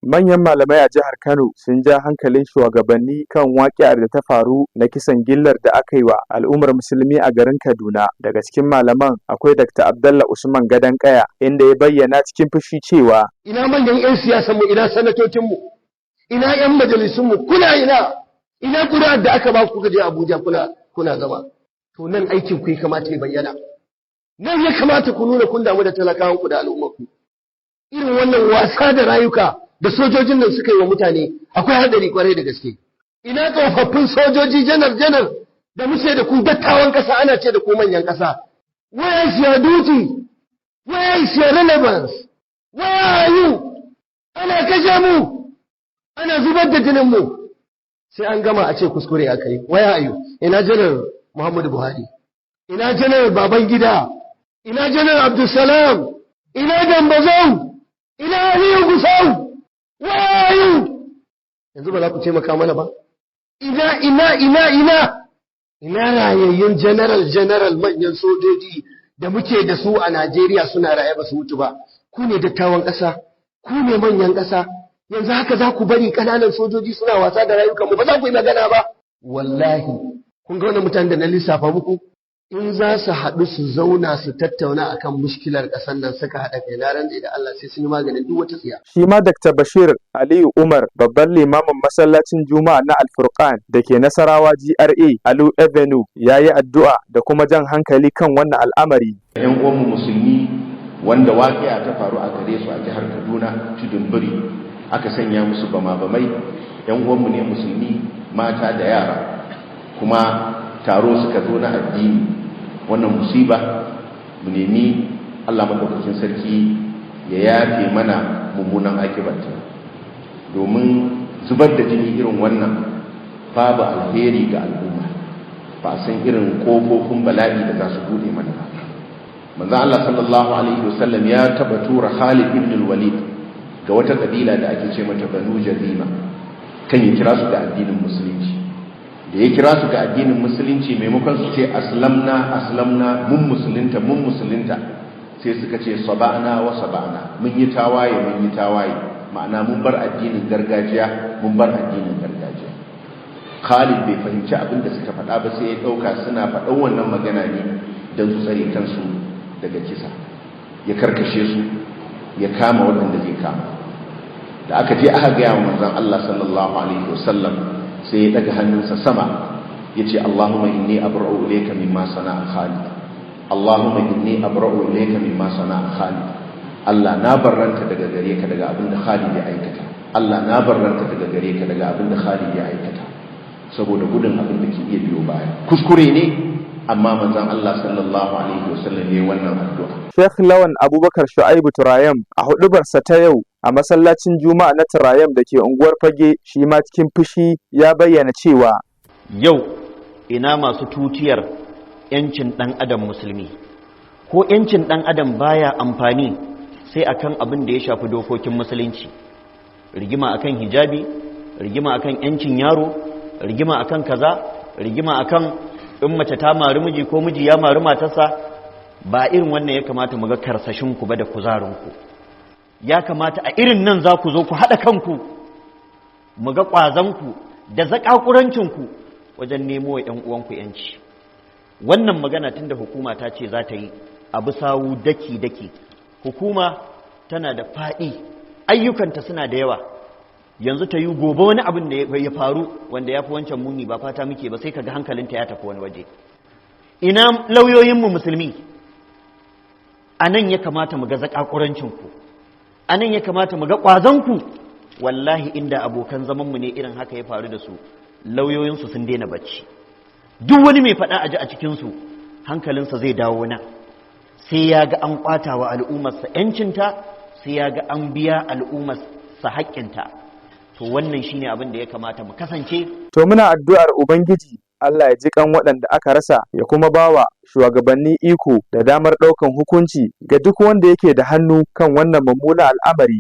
Manyan malamai a jihar Kano sun ja hankalin shugabanni kan waƙi'ar da ta faru na kisan gillar da aka yi wa al'ummar musulmi a garin Kaduna. Daga cikin malaman akwai Dr. Abdallah Usman Gadon Kaya, inda ya bayyana cikin fushi cewa: Ina manyan 'yan siyasanmu, ina sanatocinmu, ina 'yan majalisunmu, kuna ina? Ina ƙuri'ar da aka ba ku kuka je Abuja kuna zama? To, nan aikin ku ya kamata ya bayyana. Nan ya kamata ku nuna kun damu da talakawanku da al'ummarku. Irin wannan wasa da rayuka da sojojin nan suka yi wa mutane akwai hadari kwarai da gaske. Ina tsofaffin sojoji, janar janar da muke da ku, dattawan kasa, ana ce da ku manyan kasa? Where is your duty? Where is your relevance? Where are you? Ana kashe mu, ana zubar da jinin mu, sai an gama a ce kuskure aka yi. Where are you? Ina Janar Muhammadu Buhari? Ina Janar Babangida? Ina Janar Abdulsalam? Ina Dambazau? Ina Aliyu Gusau? Where are you? Yanzu ba za ku taimaka mana ba? Ina, ina, ina, ina, ina rayayyun general general, manyan sojoji da muke da su a Najeriya, suna raye ba su mutu ba? Ku ne dattawan ƙasa, ku ne manyan ƙasa. Yanzu haka za ku bari ƙananan sojoji suna wasa da rayukanmu, ba za ku yi magana ba? Wallahi, kun ga wannan mutanen da na lissafa muku, in za su haɗu su zauna su tattauna akan mushkilar ƙasar nan, suka haɗa kai, na rantse da Allah sai sun yi maganin duk wata tsiya. Shi ma Dr. Bashir Aliyu Umar, babban limamin masallacin Juma'a na Alfurqan da ke Nasarawa GRA, Alu Avenue, ya yi addu'a da kuma jan hankali kan wannan al'amari. 'Yan uwanmu musulmi wanda waƙi'a ta faru a gare su a jihar Kaduna, Tudun Biri, aka sanya musu bama-bamai. 'Yan uwanmu ne musulmi, mata da yara, kuma taro suka zo na addini. Wannan musiba, mu nemi Allah maɗaukakin sarki ya yafe mana mummunan akibarta, domin zubar da jini irin wannan babu alheri ga al'umma. Ba a san irin kofofin bala'i da za su bude mana ba. Manzo Allah sallallahu alaihi wasallam ya taba tura Khalid ibn al-Walid ga wata kabila da ake ce mata Banu Jazima, kan ya kira su ga addinin musulunci. Da ya kira su ga addinin musulunci, maimakon su ce "Aslamna, aslamna, mun musulunta, mun musulunta", sai suka ce "Saba'na wa saba'na, mun yi tawaye, mun yi tawaye", ma'ana mun bar addinin gargajiya, mun bar addinin gargajiya. Khalid bai fahimci abin da suka faɗa ba, sai ya ɗauka suna faɗan wannan magana ne don su tsare kansu daga kisa. Ya karkashe su, ya kama waɗanda zai kama. Da aka je aka gaya wa manzon Allah sallallahu alaihi wasallam, sai ya daga hannunsa sama ya ce, "Allahumma inni abra'u ilayka mimma sana'a Khalid. Allahumma inni abra'u ilayka mimma sana'a Khalid." Allah, na barranta daga gare ka daga abin da Khalid ya aikata. Allah, na barranta daga gare ka daga abin da Khalid ya aikata, saboda gudun abin da ke iya biyo baya. Kuskure ne, amma manzon Allah sallallahu alaihi wasallam ne wannan addu'a. Sheikh Lawan Abubakar Shu'aibu Turayam, a hudubarsa ta yau a masallacin Juma'a na Turayam da ke unguwar Fage, shi ma cikin fushi ya bayyana cewa: Yau ina masu tutiyar 'yancin ɗan adam musulmi? Ko 'yancin ɗan adam baya amfani sai akan abin da ya shafi dokokin musulunci? Rigima akan hijabi, rigima akan 'yancin yaro, rigima akan kaza, rigima akan in mace ta mari miji ko miji ya mari matarsa, ba irin wannan ya kamata mu ga karsashinku ba da kuzarinku. Ya kamata a irin nan za ku zo ku haɗa kanku, mu ga ƙwazonku da zaƙaƙurancinku wajen nemo wa 'yan uwanku 'yanci. Wannan magana, tunda hukuma ta ce za ta yi abu sawu daki-daki, hukuma tana da faɗi, ayyukanta suna da yawa. Yanzu ta yi, gobe wani abin da ya faru wanda ya fi wancan muni, ba fata muke ba, sai kaga hankalinta ya tafi wani waje. Ina lauyoyinmu musulmi? A nan ya kamata mu ga zaƙaƙurancinku, a nan ya kamata mu ga ƙwazonku. Wallahi, inda abokan zamanmu ne irin haka ya faru da su, lauyoyinsu sun daina bacci. Duk wani mai faɗa a ji a cikinsu, hankalinsa zai dawo nan, sai ya ga an ƙwata wa al'ummarsa ‘yancinta, sai ya ga an biya al'ummarsa haƙƙinta. To, wannan shine abin da ya kamata mu kasance. To, muna addu'ar Ubangiji Allah ya ji kan waɗanda aka rasa, ya kuma bawa shugabanni iko da damar ɗaukan hukunci ga duk wanda yake da hannu kan wannan mummunan al'amari.